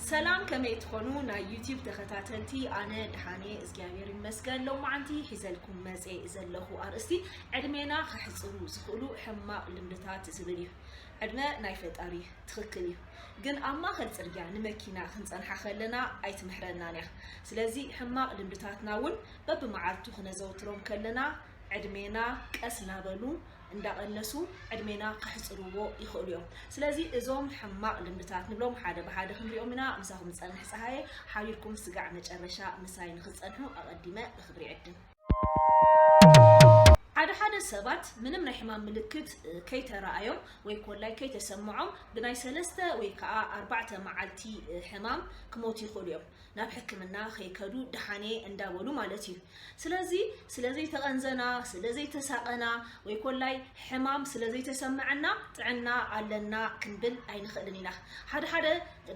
ሰላም፣ ከመይ ትኾኑ ናይ ዩቲዩብ ተኸታተልቲ? ኣነ ደሓን እየ፣ እግዚኣብሔር ይመስገን። ሎማዓንቲ ሒዘልኩም መጼ ዘለኹ ኣርእስቲ ዕድሜና ከሕጽሩ ዝኽእሉ ሕማቕ ልምድታት ዝብል እዩ። ዕድመ ናይ ፈጣሪ ትኽክል እዩ፣ ግን ኣብ ማእከል ጽርግያ ንመኪና ክንጸንሓ ከለና ኣይትምሕረናን እያ። ስለዚ ሕማቕ ልምድታትና እውን በብመዓልቱ ክነዘውትሮም ከለና ዕድሜና ቀስ እናበሉ እንዳቐነሱ ዕድሜና ከሕጽርዎ ይኽእሉ እዮም። ስለዚ እዞም ሕማቕ ልምድታት ንብሎም ሓደ ብሓደ ክንሪኦም ኢና። ምሳኹም ዝጸንሕ ጸሃየ፣ ሓቢርኩም ስጋዕ መጨረሻ ምሳይ ንኽትጸንሑ ኣቐዲመ ብኽብሪ ይዕድም። ሓደ ሓደ ሰባት ምንም ናይ ሕማም ምልክት እ፣ ከይተረኣዮም ወይ ኮላይ ከይተሰምዖም ብናይ ሰለስተ ወይ ከዓ ኣርባዕተ መዓልቲ እ፣ ሕማም ክሞቱ ይኽእሉ እዮም። ናብ ሕክምና ከይከዱ ደሓኔ እንዳበሉ ማለት እዩ። ስለዚ ስለ ዘይተቐንዘና፣ ስለ ዘይተሳቐና ወይ ኮላይ ሕማም ስለ ዘይተሰምዐና ጥዕና ኣለና ክንብል ኣይንኽእልን ኢና። ሓደ ሓደ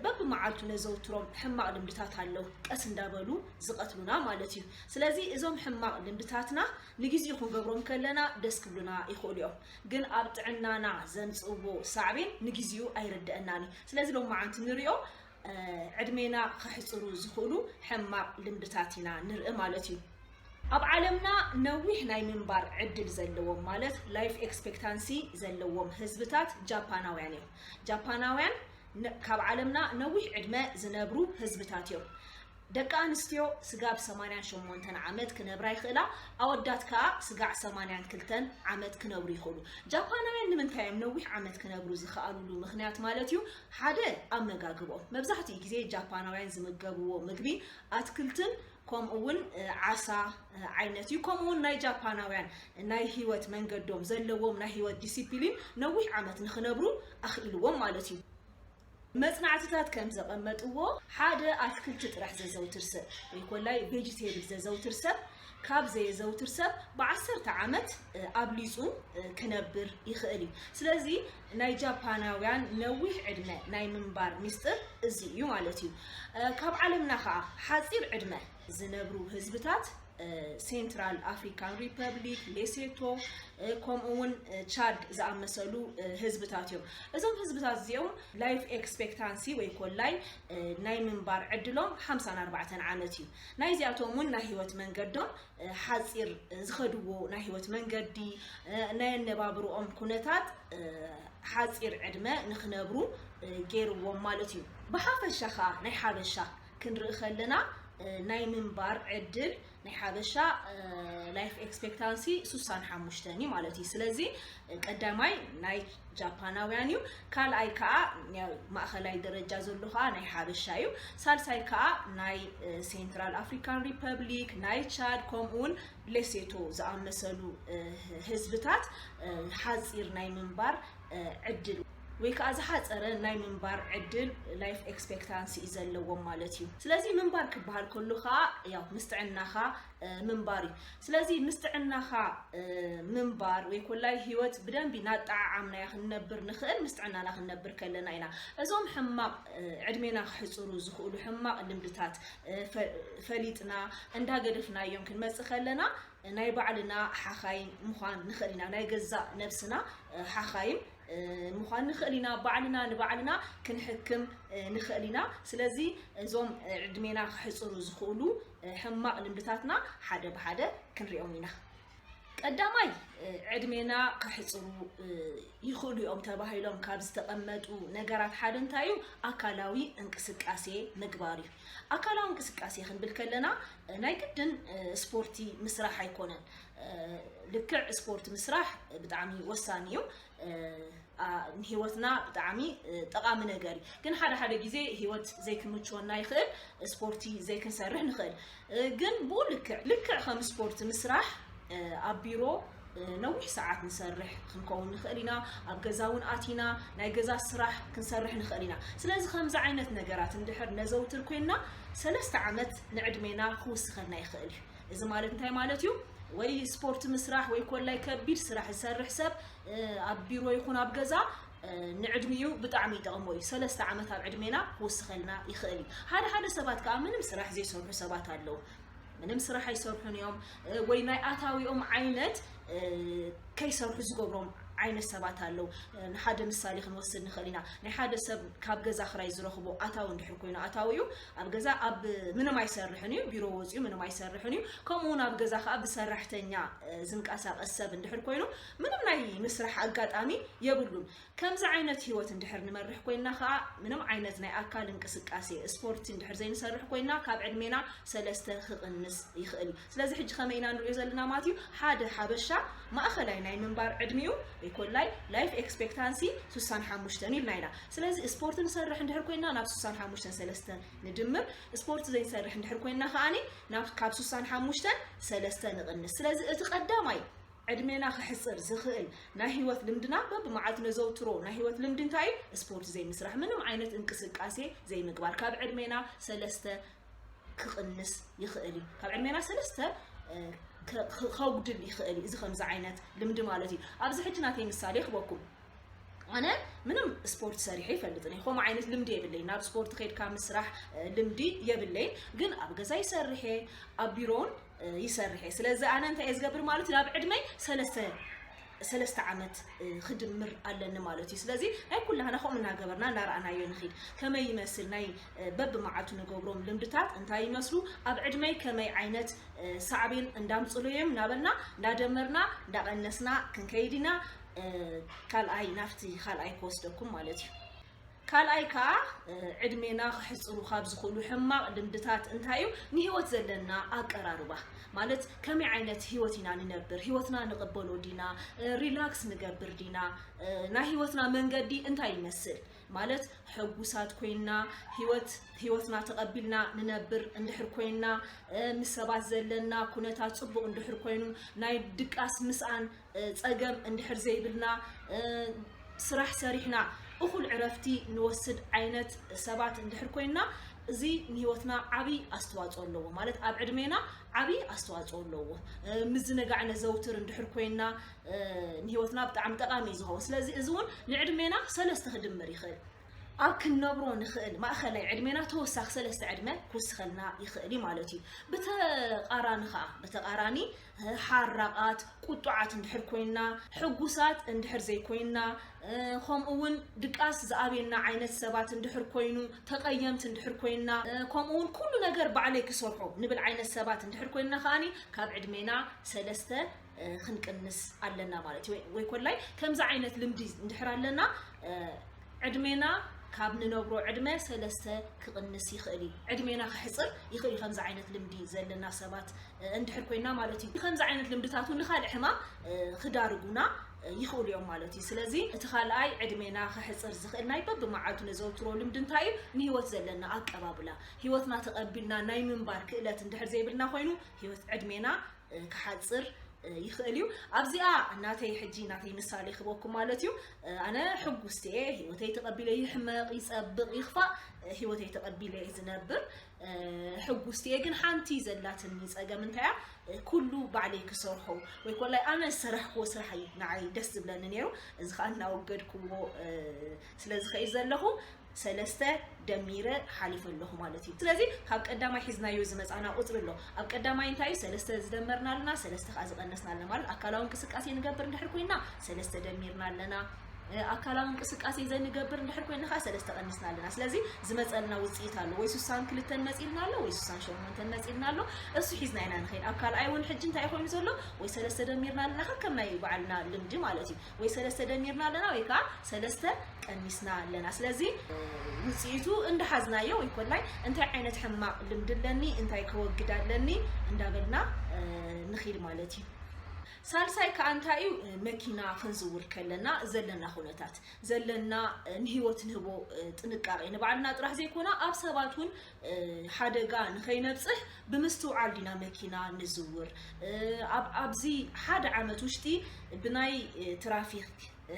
በብመዓልቱ ነዘውትሮም ሕማቕ ልምድታት ኣለዉ፣ ቀስ እንዳበሉ ዝቐትሉና ማለት እዩ። ስለዚ እዞም ሕማቕ ልምድታትና ንግዚኡ ክንገብሮም ከለና ደስ ክብሉና ይኽእሉ እዮም፣ ግን ኣብ ጥዕናና ዘምጽእዎ ሳዕቤን ንግዚኡ ኣይርድአናን እዩ። ስለዚ ሎማዓንቲ ንሪኦ እ፣ ዕድሜና ከሕጽሩ ዝኽእሉ ሕማቕ ልምድታት ኢና ንርኢ ማለት እዩ። ኣብ ዓለምና ነዊሕ ናይ ምንባር ዕድል ዘለዎም ማለት ላይፍ ኤክስፔክታንሲ ዘለዎም ህዝብታት ጃፓናውያን እዮም። ጃፓናውያን ነ- ካብ ዓለምና ነዊሕ ዕድመ ዝነብሩ ህዝብታት እዮም። ደቂ ኣንስትዮ ስጋብ ሰማንያን ሸሞንተን ዓመት ክነብራ ይኽእላ፣ ኣወዳት ከኣ ስጋዕ ሰማንያን ክልተን ዓመት ክነብሩ ይኽእሉ። ጃፓናውያን ንምንታይ እዮም ነዊሕ ዓመት ክነብሩ ዝኸኣሉሉ ምኽንያት ማለት እዩ? ሓደ፣ ኣመጋግብኦም። መብዛሕትኡ ግዜ ጃፓናውያን ዝምገብዎ ምግቢ ኣትክልትን ከምኡ እውን እ፣ ዓሳ እ፣ ዓይነት እዩ። ከምኡ እውን ናይ ጃፓናውያን ናይ ህይወት መንገዶም ዘለዎም ናይ ህይወት ዲሲፕሊን ነዊሕ ዓመት ንኽነብሩ ኣኽኢልዎም ማለት እዩ። መጽናዕትታት ከም ዘቐመጥዎ ሓደ ኣትክልቲ ጥራሕ ዘዘውትር ሰብ ወይ ኮላይ ቬጂቴብል ዘዘውትር ሰብ ካብ ዘየዘውትር ሰብ ብዓሰርተ ዓመት እ፣ ኣብሊጹ እ፣ ክነብር ይኽእል እዩ። ስለዚ ናይ ጃፓናውያን ነዊሕ ዕድመ ናይ ምንባር ሚስጥር እዚ እዩ ማለት እዩ። እ፣ ካብ ዓለምና ኸዓ ሓጺር ዕድመ ዝነብሩ ህዝብታት እ፣ ሴንትራል ኣፍሪካን ሪፐብሊክ፣ ሌሴቶ እ፣ ከምኡ እውን እ፣ ቻድ ዝኣመሰሉ እ፣ ህዝብታት እዮም። እዞም ህዝብታት እዚኦም ላይፍ ኤክስፔክታንሲ ወይ ኮላይ እ፣ ናይ ምንባር ዕድሎም ሓምሳን ኣርባዕተን ዓመት እዩ። ናይዚኣቶም እውን ናይ ህይወት መንገዶም እ፣ ሓፂር እ፣ ዝኸድዎ ናይ ህይወት መንገዲ እ፣ ናይ ኣነባብርኦም ኩነታት እ፣ ሓፂር ዕድመ ንክነብሩ እ፣ ገይርዎም ማለት እዩ። ብሓፈሻ ከዓ ናይ ሓበሻ ክንርኢ ከለና እ፣ ናይ ምንባር ዕድል ናይ ሓበሻ ላይፍ ኤክስፔክታንሲ ሱሳን ሓሙሽተን እዩ ማለት እዩ። ስለዚ እ፣ ቀዳማይ ናይ ጃፓናውያን እዩ። ካልኣይ ከዓ ያው ማእኸላይ ደረጃ ዘሎ ከዓ ናይ ሓበሻ እዩ። ሳልሳይ ከዓ ናይ እ፣ ሴንትራል ኣፍሪካን ሪፐብሊክ፣ ናይ ቻድ፣ ከምኡ እውን ሌሴቶ ዝኣመሰሉ እ፣ ህዝብታት እ፣ ሓፂር ናይ ምንባር እ፣ ዕድል ወይ ከዓ ዝሓፀረ ናይ ምንባር ዕድል ላይፍ ኤክስፔክታንሲ እዩ ዘለዎም ማለት እዩ። ስለዚ ምንባር ክበሃል ከሎ ከዓ ያው ምስ ጥዕናኻ እ፣ ምንባር እዩ። ስለዚ ምስ ጥዕናኻ እ፣ ምንባር ወይ ኮላይ ህይወት ብደንቢ ናጠዓዓምናያ ክንነብር ንኽእል ምስ ጥዕናና ክንነብር ከለና ኢና። እዞም ሕማቕ እ፣ ዕድሜና ክሕፅሩ ዝኽእሉ ሕማቕ ልምድታት እ፣ ፈ- ፈሊጥና እንዳገደፍናዮም ክንመፅእ ከለና ናይ ባዕልና ሓኻይም ምዃን ንኽእል ኢና። ናይ ገዛእ ነብስና እ፣ ሓኻይም እ፣ ምዃን ንኽእል ኢና። ባዕልና ንባዕልና ክንሕክም እ፣ ንኽእል ኢና። ስለዚ እዞም እ፣ ዕድሜና ክሕፅሩ ዝኽእሉ እ፣ ሕማቕ ልምድታትና ሓደ ብሓደ ክንሪኦም ኢና። ቀዳማይ እ፣ ዕድሜና ከሕፅሩ እ፣ ይኽእሉ እዮም ተባሂሎም ካብ ዝተቐመጡ ነገራት ሓደ እንታይ እዩ? ኣካላዊ እንቅስቃሴ ምግባር እዩ። ኣካላዊ እንቅስቃሴ ክንብል ከለና እ፣ ናይ ግድን እ፣ ስፖርቲ ምስራሕ ኣይኮነን። እ፣ ልክዕ ስፖርት ምስራሕ ብጣዕሚ ወሳኒ እዩ። እ፣ ኣ፣ ንህይወትና ብጣዕሚ እ፣ ጠቓሚ ነገር እዩ። ግን ሓደ ሓደ ግዜ ህይወት ዘይክምችወና ይኽእል፣ ስፖርቲ ዘይክንሰርሕ ንኽእል። እ፣ ግን ብኡ ልክዕ ልክዕ ከም ስፖርት ምስራሕ እ፣ ኣብ ቢሮ እ፣ ነዊሕ ሰዓት ንሰርሕ ክንከውን ንኽእል ኢና። ኣብ ገዛ እውን ኣቲና ናይ ገዛ ስራሕ ክንሰርሕ ንኽእል ኢና። ስለዚ ከምዚ ዓይነት ነገራት እንድሕር ነዘውትር ኮይንና ሰለስተ ዓመት ንዕድሜና ክውስኸልና ይኽእል እዩ። እዚ ማለት እንታይ ማለት እዩ? ወይ ስፖርት ምስራሕ ወይ ኮላይ ከቢድ ስራሕ ዝሰርሕ ሰብ እ፣ ኣብ ቢሮ ይኹን ኣብ ገዛ እ፣ ንዕድሚኡ ብጣዕሚ ይጠቕሞ እዩ። ሰለስተ ዓመት ኣብ ዕድሜና ክውስኸልና ይኽእል እዩ። ሓደ ሓደ ሰባት ከዓ ምንም ስራሕ ዘይሰርሑ ሰባት ኣለዉ። ምንም ስራሕ ኣይሰርሑን እዮም እ፣ ወይ ናይ ኣታዊኦም ዓይነት እ፣ ከይሰርሑ ዝገብሮም ዓይነት ሰባት ኣለዉ። ንሓደ ምሳሌ ክንወስድ ንኽእል ኢና። ናይ ሓደ ሰብ ካብ ገዛ ክራይ ዝረኽቦ ኣታዊ እንድሕር ኮይኑ፣ ኣታዊኡ ኣብ ገዛ ኣብ ምንም ኣይሰርሕን እዩ፣ ቢሮ ወፂኡ ምንም ኣይሰርሕን እዩ። ከምኡ እውን ኣብ ገዛ ከዓ ብሰራሕተኛ ዝንቀሳቐስ ሰብ እንድሕር ኮይኑ፣ ምንም ናይ ምስራሕ ኣጋጣሚ የብሉን። ከምዚ ዓይነት ህይወት እንድሕር ንመርሕ ኮይንና ከዓ፣ ምንም ዓይነት ናይ ኣካል እንቅስቃሴ፣ ስፖርቲ እንድሕር ዘይንሰርሕ ኮይንና፣ ካብ ዕድሜና ሰለስተ ክቕንስ ይኽእል እዩ። ስለዚ ሕጂ ከመይ ኢና ንሪኦ ዘለና ማለት እዩ? ሓደ ሓበሻ ማእኸላይ ናይ ምንባር ዕድሚኡ፣ ወይ ኮላይ ላይፍ ኤክስፔክታንሲ፣ ሱሳን ሓሙሽተን ኢልና ኢና። ስለዚ ስፖርት ንሰርሕ እንድሕር ኮይንና፣ ናብ ሱሳን ሓሙሽተን ሰለስተ ንድምር። ስፖርት ዘይንሰርሕ እንድሕር ኮይንና ከዓኒ፣ ናብ፣ ካብ ሱሳን ሓሙሽተን ሰለስተ ንቕንስ። ስለዚ እቲ ቀዳማይ ዕድሜና ክሕፅር ዝኽእል ናይ ህይወት ልምድና፣ በብመዓልቱ ነዘውትሮ ናይ ህይወት ልምዲ እንታይ እዩ? ስፖርት ዘይምስራሕ፣ ምንም ዓይነት እንቅስቃሴ ዘይምግባር፣ ካብ ዕድሜና ሰለስተ ክቕንስ ይኽእል እዩ። ካብ ዕድሜና ሰለስተ፣ እ፣ ከ-፣ ከ-፣ ከጉድል ይኽእል እዩ። እዚ ከምዚ ዓይነት ልምዲ ማለት እዩ። ኣብዚ ሕጂ ናተይ ምሳሌ ክበኩም። ኣነ ምንም ስፖርት ሰሪሐ ይፈልጥን እየ። ከምኡ ዓይነት ልምዲ የብለይን። ናብ ስፖርት ከይድካ ምስራሕ፣ እ፣ ልምዲ የብለይን። ግን ኣብ ገዛ ይሰርሕ እየ፣ ኣብ ቢሮውን፣ እ፣ ይሰርሕ እየ። ስለዚ ኣነ እንታይ እየ ዝገብር ማለት እዩ? ናብ ዕድመይ ሰለስተ፣ ሰለስተ ዓመት፣ እ፣ ክድምር ኣለኒ ማለት እዩ። ስለዚ ናይ ኩላህና ከምኡ እናገበርና እናረኣናዮ ንኺድ። ከመይ ይመስል ናይ፣ እ፣ በብመዓልቱ ንገብሮም ልምድታት እንታይ ይመስሉ? ኣብ ዕድመይ ከመይ ዓይነት፣ እ፣ ሳዕቤን እንዳምፅሉ እዮም እናበልና እንዳደመርና እንዳቐነስና ክንከይድ ኢና። እ፣ ካልኣይ፣ ናብቲ ካልኣይ ክወስደኩም ማለት እዩ። ካልኣይ ከዓ፣ እ፣ ዕድሜና ክሕፅሩ ካብ ዝኽእሉ ሕማቕ ልምድታት እንታይ እዩ? ንህይወት ዘለና ኣቀራርባ። ማለት ከመይ ዓይነት ህይወት ኢና ንነብር? ህይወትና ንቕበሎ ዲና? እ፣ ሪላክስ ንገብር ዲና? እ፣ ናይ ህይወትና መንገዲ እንታይ ይመስል? ማለት ሕጉሳት ኮይንና፣ ህይወት፣ ህይወትና ተቐቢልና ንነብር እንድሕር ኮይንና፣ እ፣ ምስ ሰባት ዘለና ኩነታት ፅቡቕ እንድሕር ኮይኑ፣ ናይ ድቃስ ምስኣን እ፣ ጸገም እንድሕር ዘይብልና፣ እ፣ ስራሕ ሰሪሕና እኹል ዕረፍቲ ንወስድ ዓይነት ሰባት እንድሕር ኮይንና፣ እዚ ንህይወትና ዓብዪ ኣስተዋፅኦ ኣለዎ። ማለት ኣብ ዕድሜና ዓብዪ ኣስተዋፅኦ ኣለዎ። እ፣ ምዝንጋዕ ነዘውትር እንድሕር ኮይንና፣ እ፣ ንህይወትና ብጣዕሚ ጠቓሚ እዩ ዝኸውን። ስለዚ እዚ እውን ንዕድሜና ሰለስተ ክድምር ይኽእል። ኣብ ክንነብሮ ንኽእል ማእኸላይ ዕድሜና ተወሳኺ ሰለስተ ዕድመ ክውስኸልና ይኽእል እዩ ማለት እዩ። ብተቓራኒ ኸዓ፣ ብተቓራኒ፣ እ፣ ሓራቓት፣ ቁጡዓት እንድሕር ኮይንና፣ ሕጉሳት እንድሕር ዘይኮይንና፣ እ፣ ከምኡ እውን ድቃስ ዝኣብየና ዓይነት ሰባት እንድሕር ኮይኑ፣ ተቐየምቲ እንድሕር ኮይንና፣ እ፣ ከምኡ እውን ኩሉ ነገር ባዕለይ ክሰርሖ ንብል ዓይነት ሰባት እንድሕር ኮይንና ከዓኒ፣ ካብ ዕድሜና ሰለስተ፣ እ፣ ክንቅንስ ኣለና ማለት እዩ። ወይ፣ ወይ ኮላይ ከምዚ ዓይነት ልምዲ እንድሕር ኣለና፣ እ፣ ዕድሜና ካብ ንነብሮ ዕድመ ሰለስተ ክቕንስ ይኽእል እዩ። ዕድሜና ክሕፅር ይኽእል እዩ፣ ከምዚ ዓይነት ልምዲ ዘለና ሰባት፣ እ፣ እንድሕር ኮይና ማለት እዩ። ከምዚ ዓይነት ልምድታት እውን ንኻልእ ሕማም፣ እ፣ ክዳርጉና፣ እ፣ ይኽእሉ እዮም ማለት እዩ። ስለዚ እቲ ካልኣይ ዕድሜና ክሕፅር ዝኽእል ናይ በብመዓልቱ ነዘውትሮ ልምዲ እንታይ እዩ? ንህይወት ዘለና ኣቀባብላ፣ ህይወትና ተቐቢልና ናይ ምንባር ክእለት እንድሕር ዘይብልና ኮይኑ፣ ህይወት ዕድሜና፣ እ፣ ክሓፅር፣ እ፣ ይኽእል እዩ። ኣብዚኣ ናተይ ሕጂ ናተይ ምሳሌ ክበኩም ማለት እዩ። እ፣ ኣነ ሕጉስቲ እየ፣ ህይወተይ ተቐቢለ ይሕመቕ፣ ይፀብቕ፣ ይኽፋእ፣ እ፣ ህይወተይ ተቐቢለ እየ ዝነብር። እ፣ ሕጉስቲ እየ፣ ግን ሓንቲ ዘላትኒ ፀገም እንታይ እያ? እ፣ ኩሉ ባዕለይ ክሰርሖ ወይ ኮላይ ኣነ ዝሰራሕክዎ ስራሕ እዩ ንዓይ ደስ ዝብለኒ ነይሩ። እዚ ከዓ እናወገድክዎ፣ እ፣ ስለ ዝኸይድ ዘለኹ ሰለስተ ደሚረ ሓሊፈ ኣለኹ ማለት እዩ። ስለዚ ካብ ቀዳማይ ሒዝናዮ ዝመፃና ቁፅሪ ኣሎ። ኣብ ቀዳማይ እንታይ እዩ? ሰለስተ ዝደመርና ኣለና፣ ሰለስተ ከዓ ዝቐነስና ኣለና። ማለት ኣካላዊ እንቅስቃሴ ንገብር እንድሕር ኮይና ሰለስተ ደሚርና ኣለና። እ፣ ኣካላዊ እንቅስቃሴ ዘይንገብር እንድሕር ኮይና ከዓ ሰለስተ ቀኒስና ኣለና። ስለዚ ዝመፀልና ውፅኢት ኣሎ። ወይ ሱሳን ክልተን መፂልና ኣሎ፣ ወይ ሱሳን ሸሞንተን መፂልና ኣሎ። እሱ ሒዝና ኢና ንኸይድ። ኣብ ካልኣይ እውን ሕጂ እንታይ ኮይኑ ዘሎ? ወይ ሰለስተ ደሚርና ኣለና፣ ከከም ናይ ባዕልና ልምዲ ማለት እዩ። ወይ ሰለስተ ደሚርና ኣለና፣ ወይ ከዓ ሰለስተ ቀኒስና ኣለና። ስለዚ ውፅኢቱ እንዳሓዝናዮ ወይ ኮላይ እንታይ ዓይነት ሕማቕ ልምዲ ኣለኒ፣ እንታይ ከወግድ ኣለኒ እንዳበልና፣ እ፣ ንኺድ ማለት እዩ። ሳልሳይ ከዓ እንታይ እዩ? መኪና ክንዝውር ከለና ዘለና ኩነታት፣ ዘለና፣ እ፣ ንህይወት ንህቦ፣ እ፣ ጥንቃቄ ንባዕልና ጥራሕ ዘይኮነ ኣብ ሰባት እውን፣ እ፣ ሓደጋ ንኸይነብፅሕ ብምስትውዓል ዲና መኪና ንዝውር? እ፣ ኣብ፣ ኣብዚ ሓደ ዓመት ውሽጢ ብናይ፣ እ፣ ትራፊክ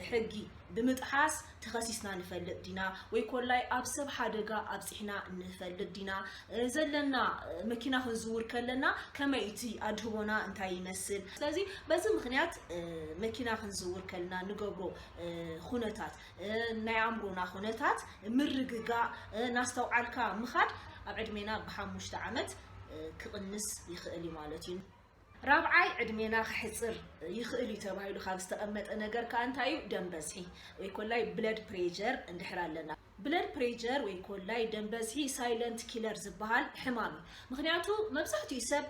ሕጊ ብምጥሓስ ተኸሲስና ንፈልጥ ዲና? ወይ ኮላይ ኣብ ሰብ ሓደጋ ኣብፂሕና ንፈልጥ ዲና? እ፣ ዘለና፣ እ፣ መኪና ክንዝውር ከለና ከመይ እቲ ኣድህቦና እንታይ ይመስል? ስለዚ በዚ ምኽንያት፣ እ፣ መኪና ክንዝውር ከለና ንገብሮ፣ እ፣ ኩነታት፣ እ፣ ናይ ኣእምሮና ኩነታት ምርግጋእ፣ እ፣ ናስተውዓልካ ምኻድ ኣብ ዕድሜና ብሓሙሽተ ዓመት፣ እ፣ ክቕንስ ይኽእል እዩ ማለት እዩ። ራብዓይ ዕድሜና ክሕፅር ይኽእል እዩ ተባሂሉ ካብ ዝተቐመጠ ነገር ከዓ እንታይ እዩ? ደም በዝሒ ወይ ኮላይ ብለድ ፕሬጀር እንድሕር ኣለና። ብለድ ፕሬጀር ወይ ኮላይ ደም በዝሒ ሳይለንት ኪለር ዝበሃል ሕማም እዩ። ምክንያቱ መብዛሕትኡ ሰብ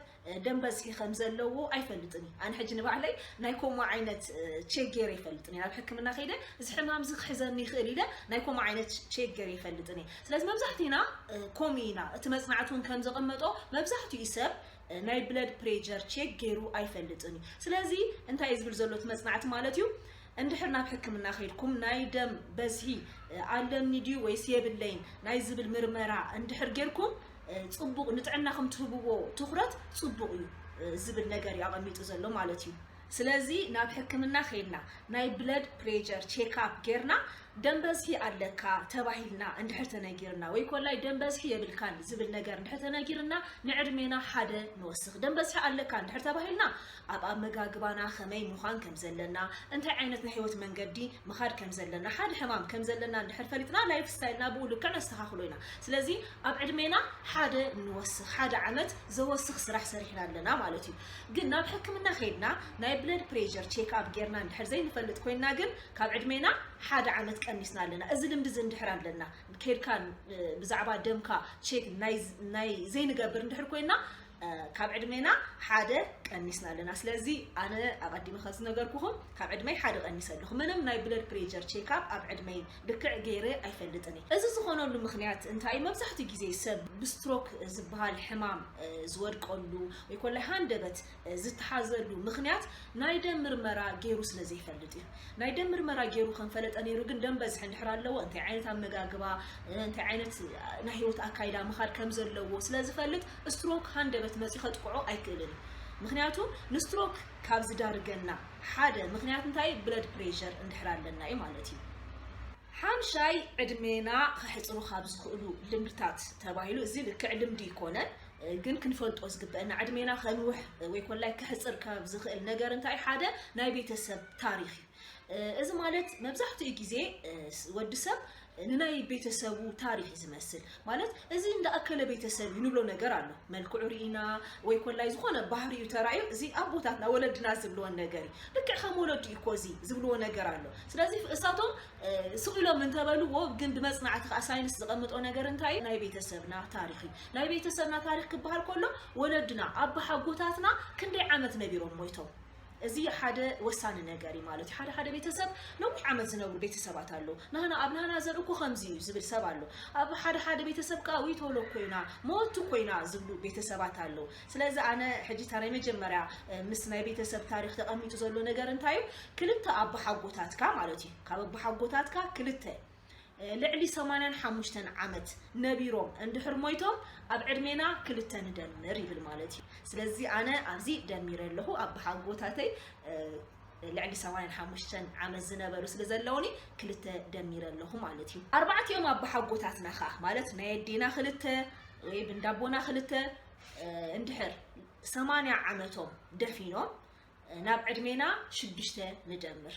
ደም በዝሒ ከም ዘለዎ ኣይፈልጥን እዩ። ኣነ ሕጂ ንባዕለይ ናይ ከምኡ ዓይነት ቼክ ገይረ ይፈልጥን እዩ። ናብ ሕክምና ከይደ እዚ ሕማም እዚ ክሕዘኒ ይኽእል ኢለ ናይ ከምኡ ዓይነት ቼክ ገይረ ይፈልጥን እየ። ስለዚ መብዛሕትና ከምኡ ኢና። እቲ መፅናዕቲ እውን ከም ዘቐመጦ መብዛሕትኡ ሰብ ናይ ብለድ ፕሬጀር ቼክ ገይሩ ኣይፈልጥን እዩ። ስለዚ እንታይ እዩ ዝብል ዘሎ እቲ መፅናዕቲ ማለት እዩ? እንድሕር ናብ ሕክምና ከይድኩም ናይ ደም በዝሒ ኣለኒ ድዩ ወይስ የብለይን ናይ ዝብል ምርመራ እንድሕር ጌርኩም ፅቡቕ ንጥዕናኹም ትህብዎ ትኹረት ፅቡቕ እዩ ዝብል ነገር እዩ ኣቐሚጡ ዘሎ ማለት እዩ። ስለዚ ናብ ሕክምና ከይድና ናይ ብለድ ፕሬጀር ቼክኣፕ ጌርና ደም በዝሒ ኣለካ ተባሂልና እንድሕር ተነጊርና ወይ ኮላይ ደም በዝሒ የብልካን ዝብል ነገር እንድሕር ተነጊርና ንዕድሜና ሓደ ንወስኽ። ደም በዝሒ ኣለካ እንድሕር ተባሂልና ኣብ ኣመጋግባና ከመይ ምዃን ከም ዘለና፣ እንታይ ዓይነት ናይ ህይወት መንገዲ ምኻድ ከም ዘለና፣ ሓደ ሕማም ከም ዘለና እንድሕር ፈሊጥና ላይፍ ስታይልና ብኡ ልክዕ ነስተኻኽሎ ኢና። ስለዚ ኣብ ዕድሜና ሓደ ንወስኽ፣ ሓደ ዓመት ዘወስኽ ስራሕ ሰሪሕና ኣለና ማለት እዩ። ግን ናብ ሕክምና ከይድና ናይ ብለድ ፕሬሸር ቼክ ኣፕ ጌርና እንድሕር ዘይንፈልጥ ኮይንና ግን ካብ ዕድሜና ሓደ ዓመት ቀኒስና ኣለና። እዚ ልምዲ እዚ እንድሕር ኣለና ከይድካ ብዛዕባ ደምካ ቼክ ናይ ዘይንገብር እንድሕር ኮይንና ካብ ዕድሜና ሓደ ቀኒስና ኣለና። ስለዚ ኣነ ኣቐዲመ ካብ ዝነገርኩኹም ካብ ዕድመይ ሓደ ቀኒሰ ኣለኹ። ምንም ናይ ብለድ ፕሬሸር ቼክ ኣፕ ኣብ ዕድመይ ልክዕ ገይረ ኣይፈልጥን እየ። እዚ ዝኾነሉ ምኽንያት እንታይ? መብዛሕትኡ ግዜ ሰብ ብስትሮክ ዝበሃል ሕማም ዝወድቀሉ ወይ ኮላይ ሃንደበት ዝተሓዘሉ ምኽንያት ናይ ደም ምርመራ ገይሩ ስለ ዘይፈልጥ እዩ። ናይ ደም ምርመራ ገይሩ ከም ፈለጠ ነይሩ ግን ደም በዝሒ እንድሕር ኣለዎ እንታይ ዓይነት ኣመጋግባ እንታይ ዓይነት ናይ ህይወት ኣካይዳ ምኻድ ከም ዘለዎ ስለ ዝፈልጥ ስትሮክ ሃንደበት መፂኡ ከጥቅዖ ኣይክእልን እዩ። ምክንያቱ ንስትሮክ ካብ ዝዳርገና ሓደ ምክንያት እንታይ ብለድ ፕሬሸር እንድሕር ኣለና እዩ ማለት እዩ። ሓምሻይ ዕድሜና ከሕፅሩ ካብ ዝኽእሉ ልምድታት ተባሂሉ እዚ ልክዕ ልምዲ ይኮነን ግን ክንፈልጦ ዝግበአና ዕድሜና ከንውሕ ወይ ኮላይ ክሕፅር ካብ ዝኽእል ነገር እንታይ ሓደ ናይ ቤተሰብ ታሪኽ እዩ። እዚ ማለት መብዛሕትኡ ግዜ ወዲ ሰብ ንናይ ቤተሰቡ ታሪኽ እዩ ዝመስል። ማለት እዚ እንዳ ኣከለ ቤተሰብ እዩ ንብሎ ነገር ኣሎ። መልክዑ ርኢና ወይ ኮላይ ዝኾነ ባህሪኡ ተራእዩ እዚ ኣቦታትና ወለድና ዝብልዎን ነገር እዩ። ልክዕ ከም ወለዱ እዩ እኮ እዚ ዝብልዎ ነገር ኣሎ። ስለዚ እሳቶም ስቕ ኢሎም እንተበልዎ ግን ብመፅናዕቲ ከዓ ሳይንስ ዝቐምጦ ነገር እንታይ ናይ ቤተሰብና ታሪኽ እዩ። ናይ ቤተሰብና ታሪኽ ክበሃል ከሎ ወለድና ኣባሓጎታትና ክንደይ ዓመት ነቢሮም ሞይቶም? እዚ ሓደ ወሳኒ ነገር እዩ ማለት እዩ። ሓደ ሓደ ቤተሰብ ነዊሕ ዓመት ዝነብሩ ቤተሰባት ኣለዉ። ናህና ኣብ ናህና ዘርኢ እኮ ከምዚ እዩ ዝብል ሰብ ኣሎ። ኣብ ሓደ ሓደ ቤተሰብ ከዓ ውይ ቶሎ ኮይና መወቱ ኮይና ዝብሉ ቤተሰባት ኣለዉ። ስለዚ ኣነ ሕጂ እታ ናይ መጀመርያ ምስ ናይ ቤተሰብ ታሪኽ ተቐሚጡ ዘሎ ነገር እንታይ እዩ? ክልተ ኣቦሓጎታትካ ማለት እዩ። ካብ ኣቦሓጎታትካ ክልተ ልዕሊ ሰማንያን ሓሙሽተን ዓመት ነቢሮም እንድሕር ሞይቶም ኣብ ዕድሜና ክልተ ንደምር ይብል ማለት እዩ። ስለዚ ኣነ ኣብዚ ደሚረ ኣለኹ ኣቦሓጎታተይ ልዕሊ ሰማንያን ሓሙሽተን ዓመት ዝነበሩ ስለ ዘለውኒ ክልተ ደሚረ ኣለኹ ማለት እዩ። ኣርባዕቲኦም ኣቦሓጎታትና ከዓ ማለት ናይ ኣዴና ክልተ ወይ ብንዳቦና ክልተ እንድሕር ሰማንያ ዓመቶም ደፊኖም ናብ ዕድሜና ሽዱሽተ ንደምር።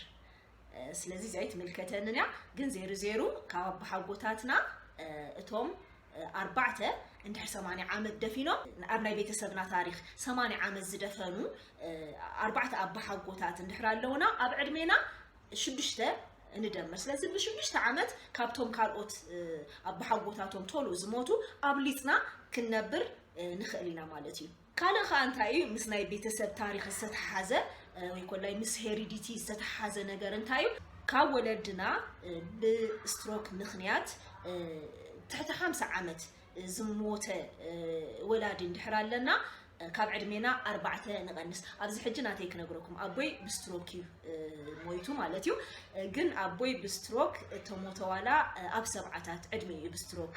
ስለዚ እዚኣ ኣይትምልከተንን እያ። ግን ዜሩ ዜሩ ካብ ኣቦሓጎታትና እቶም ኣርባዕተ እንድሕር ሰማንያ ዓመት ደፊኖም ኣብ ናይ ቤተሰብና ታሪኽ ሰማንያ ዓመት ዝደፈኑ ኣርባዕተ ኣቦሓጎታት እንድሕር ኣለውና ኣብ ዕድሜና ሽዱሽተ ንደምር። ስለዚ ብሽዱሽተ ዓመት ካብቶም ካልኦት ኣቦሓጎታቶም ቶሎ ዝሞቱ ኣብሊፅና ክንነብር ንኽእል ኢና ማለት እዩ። ካልእ ከዓ እንታይ እዩ ምስ ናይ ቤተሰብ ታሪኽ ዝተተሓዘ ወይ ኮላይ ምስ ሄሪዲቲ ዝተተሓዘ ነገር እንታይ እዩ? ካብ ወለድና ብስትሮክ ምኽንያት ትሕቲ ሓምሳ ዓመት ዝሞተ ወላዲ እንድሕር ኣለና ካብ ዕድሜና ኣርባዕተ ንቐንስ። ኣብዚ ሕጂ ናተይ ክነግረኩም ኣቦይ ብስትሮክ እዩ ሞይቱ ማለት እዩ። ግን ኣቦይ ብስትሮክ እተሞተ ዋላ ኣብ ሰብዓታት ዕድመ እዩ ብስትሮክ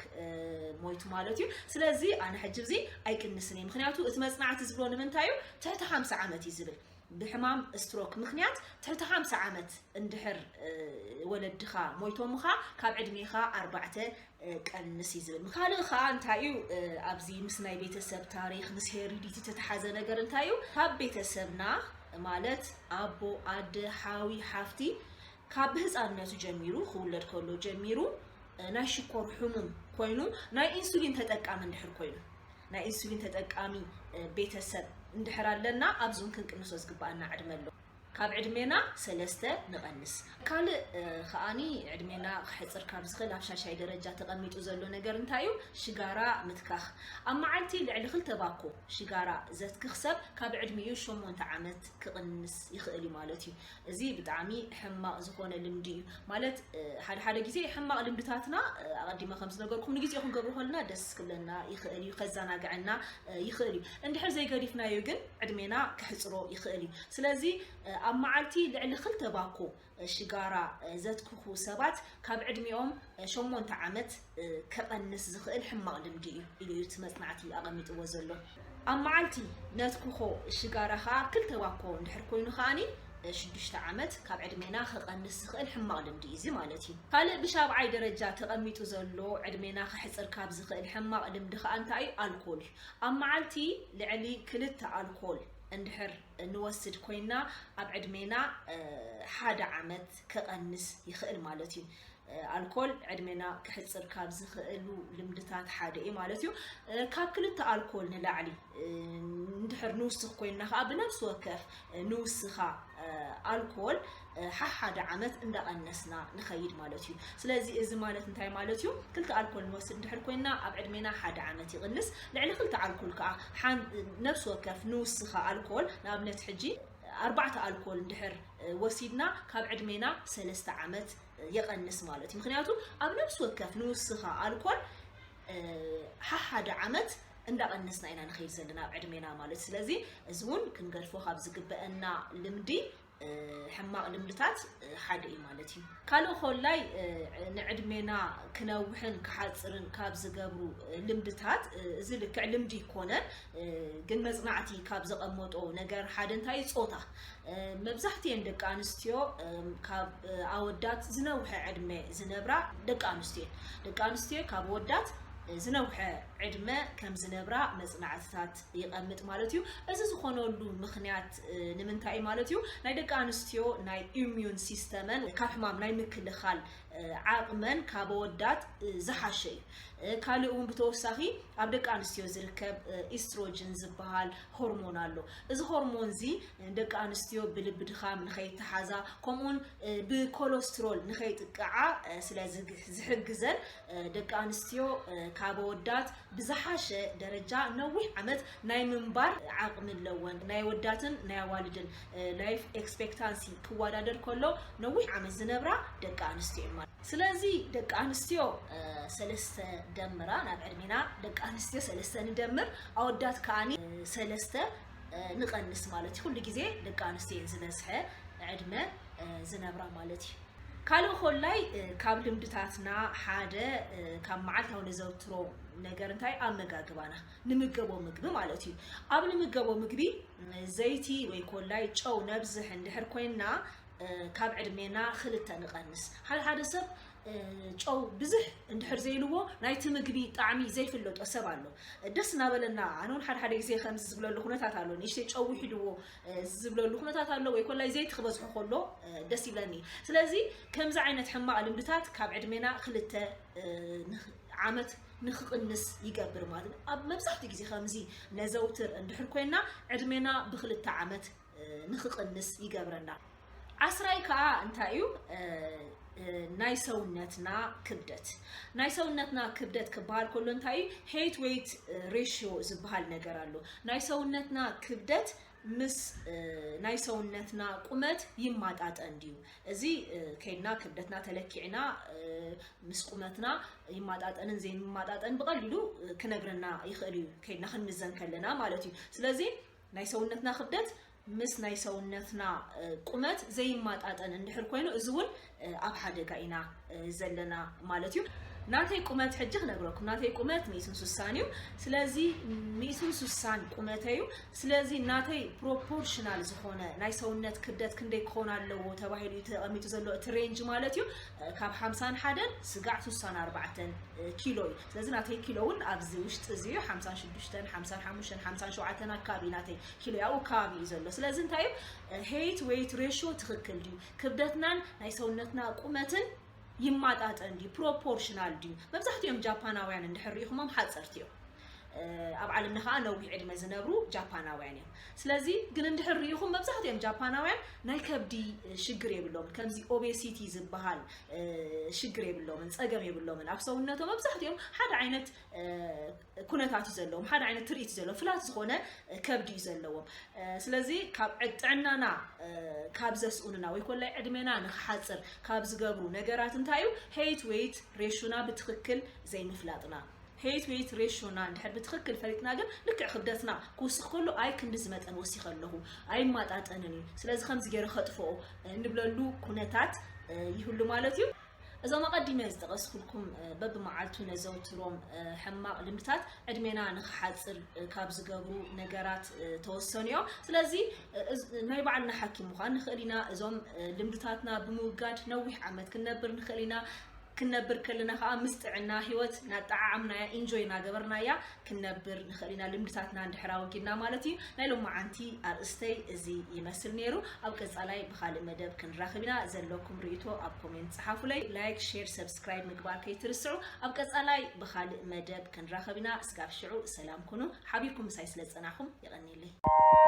ሞይቱ ማለት እዩ። ስለዚ ኣነ ሕጂ እዚ ኣይቅንስን እየ። ምክንያቱ እቲ መፅናዕቲ ዝብሎ ንምንታይ እዩ ትሕቲ ሓምሳ ዓመት እዩ ዝብል። ብሕማም ስትሮክ ምክንያት ትሕቲ ሓምሳ ዓመት እንድሕር ወለድኻ ሞይቶምኻ ካብ ዕድሜኻ ኣርባዕተ ቀንስ እዩ ዝብል። ካልእ ከዓ እንታይ እዩ ኣብዚ ምስ ናይ ቤተሰብ ታሪኽ ምስ ሄሪዲቲ ተተሓዘ ነገር እንታይ እዩ ካብ ቤተሰብና ማለት ኣቦ ኣደ ሓዊ ሓፍቲ ካብ ብህፃንነቱ ጀሚሩ ክውለድ ከሎ ጀሚሩ ናይ ሽኮር ሕሙም ኮይኑ ናይ ኢንሱሊን ተጠቃሚ እንድሕር ኮይኑ ናይ ኢንሱሊን ተጠቃሚ ቤተሰብ እንድሕር ኣለና፣ ኣብዚ እውን ክንቅንሶ ዝግባኣና ዕድመ ኣሎ። ካብ ዕድሜና ሰለስተ ንቐንስ። ካልእ ከዓኒ ዕድሜና ክሕፅር ካብ ዝኽእል ኣብ ሻሻይ ደረጃ ተቐሚጡ ዘሎ ነገር እንታይ እዩ? ሽጋራ ምትካኽ። ኣብ መዓልቲ ልዕሊ ክልተ ባኮ ሽጋራ ዘትክኽ ሰብ ካብ ዕድሚኡ ሸሞንተ ዓመት ክቕንስ ይኽእል እዩ ማለት እዩ። እዚ ብጣዕሚ ሕማቕ ዝኾነ ልምዲ እዩ። ማለት ሓደ ሓደ ግዜ ሕማቕ ልምድታትና ኣቐዲመ ከም ዝነገርኩም ንግዜኡ ክንገብሮ ከለና ደስ ክብለና ይኽእል እዩ፣ ከዘናግዐና ይኽእል እዩ። እንድሕር ዘይገዲፍናዮ ግን ዕድሜና ክሕፅሮ ይኽእል እዩ። ስለዚ ኣብ መዓልቲ ልዕሊ ክልተ ባኮ ሽጋራ ዘትክኹ ሰባት ካብ ዕድሚኦም ሸሞንተ ዓመት ከቐንስ ዝኽእል ሕማቕ ልምዲ እዩ ኢሉ እዩ እቲ መጽናዕቲ ኣቐሚጥዎ ዘሎ። ኣብ መዓልቲ ነትክኾ ሽጋራ ኸኣ ክልተ ባኮ እንድሕር ኮይኑ ከኣኒ ሽዱሽተ ዓመት ካብ ዕድሜና ከቐንስ ዝኽእል ሕማቕ ልምዲ እዩ እዚ ማለት እዩ። ካልእ ብሻብዓይ ደረጃ ተቐሚጡ ዘሎ ዕድሜና ከሕጽር ካብ ዝኽእል ሕማቕ ልምዲ ኸኣ እንታይ እዩ? ኣልኮል እዩ። ኣብ መዓልቲ ልዕሊ ክልተ ኣልኮል እንድሕር ንወስድ ኮይና ኣብ ዕድሜና ሓደ ዓመት ከቐንስ ይኽእል ማለት እዩ። ኣልኮል ዕድሜና ክሕፅር ካብ ዝኽእሉ ልምድታት ሓደ እዩ ማለት እዩ። ካብ ክልተ ኣልኮል ንላዕሊ እንድሕር ንውስኽ ኮይንና ከዓ ብነፍሲ ወከፍ ንውስኻ ኣልኮል ሓሓደ ዓመት እንዳቐነስና ንኸይድ ማለት እዩ። ስለዚ እዚ ማለት እንታይ ማለት እዩ? ክልተ ኣልኮል ንወስድ እንድሕር ኮይንና ኣብ ዕድሜና ሓደ ዓመት ይቕንስ። ልዕሊ ክልተ ኣልኮል ከዓ ሓን- ነፍሲ ወከፍ ንውስኻ ኣልኮል ንኣብነት ሕጂ ኣርባዕተ ኣልኮል እንድሕር ወሲድና ካብ ዕድሜና ሰለስተ ዓመት የቐንስ ማለት እዩ። ምክንያቱ ኣብ ነፍሲ ወከፍ ንውስኻ ኣልኮል ሓሓደ ዓመት እንዳቐነስና ኢና ንኸይድ ዘለና ኣብ ዕድሜና ማለት። ስለዚ እዚ እውን ክንገድፎ ካብ ዝግበአና ልምዲ ሕማቕ ልምድታት ሓደ እዩ ማለት እዩ። ካልእ ኮላይ ንዕድሜና ክነውሕን ክሓፅርን ካብ ዝገብሩ ልምድታት፣ እዚ ልክዕ ልምዲ ይኮነን፣ ግን መፅናዕቲ ካብ ዘቐመጦ ነገር ሓደ እንታይ እዩ? ፆታ። መብዛሕትኤን ደቂ ኣንስትዮ ካብ ኣወዳት ዝነውሐ ዕድመ ዝነብራ ደቂ ኣንስትዮ እየን። ደቂ ኣንስትዮ ካብ ኣወዳት ዝነውሐ ዕድመ ከም ዝነብራ መፅናዕትታት ይቐምጥ ማለት እዩ። እዚ ዝኾነሉ ምኽንያት ንምንታይ እዩ ማለት እዩ? ናይ ደቂ ኣንስትዮ ናይ ኢሚዩን ሲስተመን ካብ ሕማም ናይ ምክልኻል ዓቕመን ካብ ኣወዳት ዝሓሸ እዩ። ካልእ እውን ብተወሳኺ ኣብ ደቂ ኣንስትዮ ዝርከብ ኢስትሮጅን ዝበሃል ሆርሞን ኣሎ። እዚ ሆርሞን እዚ ደቂ ኣንስትዮ ብልቢ ድኻም ንኸይተሓዛ ከምኡውን ብኮሎስትሮል ንኸይጥቅዓ ስለ ዝሕግዘን ደቂ ኣንስትዮ ካብ ኣወዳት ብዝሓሸ ደረጃ ነዊሕ ዓመት ናይ ምንባር ዓቕሚ ኣለወን። ናይ ኣወዳትን ናይ ኣዋልድን ላይፍ ኤክስፔክታንሲ ክወዳደር ከሎ ነዊሕ ዓመት ዝነብራ ደቂ ኣንስትዮ እየን ማለት። ስለዚ ደቂ ኣንስትዮ ሰለስተ ደምራ ናብ ዕድሜና ደቂ ኣንስትዮ ሰለስተ ንደምር፣ ኣወዳት ከዓኒ ሰለስተ ንቐንስ ማለት እዩ። ኩሉ ግዜ ደቂ ኣንስትዮ እየን ዝበዝሐ ዕድመ ዝነብራ ማለት እዩ። ካልእ ኮላይ ካብ ልምድታትና ሓደ ካብ መዓልታዊ ነዘውትሮ ነገር እንታይ ኣመጋግባና ንምገቦ ምግቢ ማለት እዩ። ኣብ ንምገቦ ምግቢ ዘይቲ ወይ ኮላይ ጨው ነብዝሕ እንድሕር ኮይንና ካብ ዕድሜና ክልተ ንቐንስ። ሓደ ሓደ ሰብ ጨው ብዙሕ እንድሕር ዘይልዎ ናይቲ ምግቢ ጣዕሚ ዘይፍለጦ ሰብ ኣሎ። ደስ እናበለና ኣነ እውን ሓደ ሓደ ግዜ ከምዚ ዝብለሉ ኩነታት ኣሎ። ንእሽተይ ጨው ውሒድዎ ዝብለሉ ኩነታት ኣሎ ወይ ኮላይ ዘይቲ ክበዝሖ ከሎ ደስ ይብለኒ። ስለዚ ከምዚ ዓይነት ሕማቕ ልምድታት ካብ ዕድሜና ክልተ ዓመት ንክቕንስ ይገብር ማለት እዩ። ኣብ መብዛሕትኡ ግዜ ከምዚ ነዘውትር እንድሕር ኮይና ዕድሜና ብክልተ ዓመት ንክቕንስ ይገብረና። ዓስራይ ከዓ እንታይ እዩ? ናይ ሰውነትና ክብደት። ናይ ሰውነትና ክብደት ክበሃል ከሎ እንታይ እዩ? ሄይት ዌይት ሬሽዮ ዝበሃል ነገር ኣሎ። ናይ ሰውነትና ክብደት ምስ ናይ ሰውነትና ቁመት ይማጣጠን ድዩ? እዚ ከይድና ክብደትና ተለኪዕና ምስ ቁመትና ይማጣጠንን ዘይማጣጠን ብቐሊሉ ክነግረና ይኽእል እዩ፣ ከይድና ክንምዘን ከለና ማለት እዩ። ስለዚ ናይ ሰውነትና ክብደት ምስ ናይ ሰውነትና ቁመት ዘይማጣጠን እንድሕር ኮይኑ፣ እዚ እውን ኣብ ሓደጋ ኢና ዘለና ማለት እዩ። ናተይ ቁመት ሕጂ ክነግረኩም። ናተይ ቁመት ሚእትን ስሳን እዩ። ስለዚ ሚእትን ስሳን ቁመተይ እዩ። ስለዚ ናተይ ፕሮፖርሽናል ዝኾነ ናይ ሰውነት ክብደት ክንደይ ክኾን ኣለዎ ተባሂሉ እዩ ተቐሚጡ ዘሎ እቲ ሬንጅ ማለት እዩ። ካብ ሓምሳን ሓደን ስጋዕ ስሳን ኣርባዕተን ኪሎ እዩ። ስለዚ ናተይ ኪሎ እውን ኣብዚ ውሽጢ እዚ እዩ። ሓምሳን ሽዱሽተን፣ ሓምሳን ሓሙሽተን፣ ሓምሳን ሸውዓተን ኣካባቢ ናተይ ኪሎ ኣብኡ ከባቢ እዩ ዘሎ። ስለዚ እንታይ እዩ? ሄይት ዌይት ሬሽዮ ትኽክል ድዩ? ክብደትናን ናይ ሰውነትና ቁመትን ይማጣጠን ድዩ? ፕሮፖርሽናል ድዩ? መብዛሕትኦም ጃፓናውያን እንድሕር ርኢኹሞም ሓፀርቲ እዮም። ኣብ ዓለምና ከዓ ነዊሕ ዕድመ ዝነብሩ ጃፓናውያን እዮም። ስለዚ ግን እንድሕር ርኢኹም መብዛሕትኦም ጃፓናውያን ናይ ከብዲ ሽግር የብሎምን። ከምዚ ኦቤሲቲ ዝበሃል ሽግር የብሎምን፣ ፀገም የብሎምን። ኣብ ሰውነቶም መብዛሕትኦም ሓደ ዓይነት ኩነታት እዩ ዘለዎም፣ ሓደ ዓይነት ትርኢት እዩ ዘለዎም፣ ፍላት ዝኾነ ከብዲ እዩ ዘለዎም። ስለዚ ካብ ጥዕናና ካብ ዘስኡንና ወይ ኮላይ ዕድሜና ንክሓፅር ካብ ዝገብሩ ነገራት እንታይ እዩ? ሄይት ዌይት ሬሾና ብትኽክል ዘይምፍላጥና። ሄይት ዌይት ሬሾና እንድሕር ብትኽክል ፈሊጥና ግን ልክዕ ክብደትና ክውስኽ ከሎ ኣይ ክንድዚ መጠን ወሲኸ ኣለኹ ኣይማጣጠንን እዩ፣ ስለዚ ከምዚ ገይረ ከጥፍኦ እንብለሉ ኩነታት ይህሉ ማለት እዩ። እዞም ኣቐዲመ ዝጠቐስኩልኩም በብመዓልቱ ነዘውትሮም ሕማቕ ልምድታት ዕድሜና ንክሓፅር ካብ ዝገብሩ ነገራት ተወሰኑ እዮም። ስለዚ ናይ ባዕልና ሓኪም ምዃን ንኽእል ኢና። እዞም ልምድታትና ብምውጋድ ነዊሕ ዓመት ክንነብር ንኽእል ኢና። ክንነብር ከለና ከዓ ምስ ጥዕና ህይወት ናጠዓዓምናያ ኢንጆይ እናገበርናያ ክንነብር ንኽእል ኢና፣ ልምድታትና እንድሕር ኣወጊድና ማለት እዩ። ናይ ሎማዓንቲ ኣርእስተይ እዚ ይመስል ነይሩ። ኣብ ቀፃላይ ብካልእ መደብ ክንራኽብ ኢና። ዘለኩም ርእይቶ ኣብ ኮሜንት ፀሓፉለይ። ላይክ፣ ሼር፣ ሰብስክራይብ ምግባር ከይትርስዑ። ኣብ ቀፃላይ ብካልእ መደብ ክንራኸብ ኢና። እስካብ ሽዑ ሰላም ኩኑ። ሓቢርኩም ምሳይ ስለዝፀናኹም የቐንየለይ።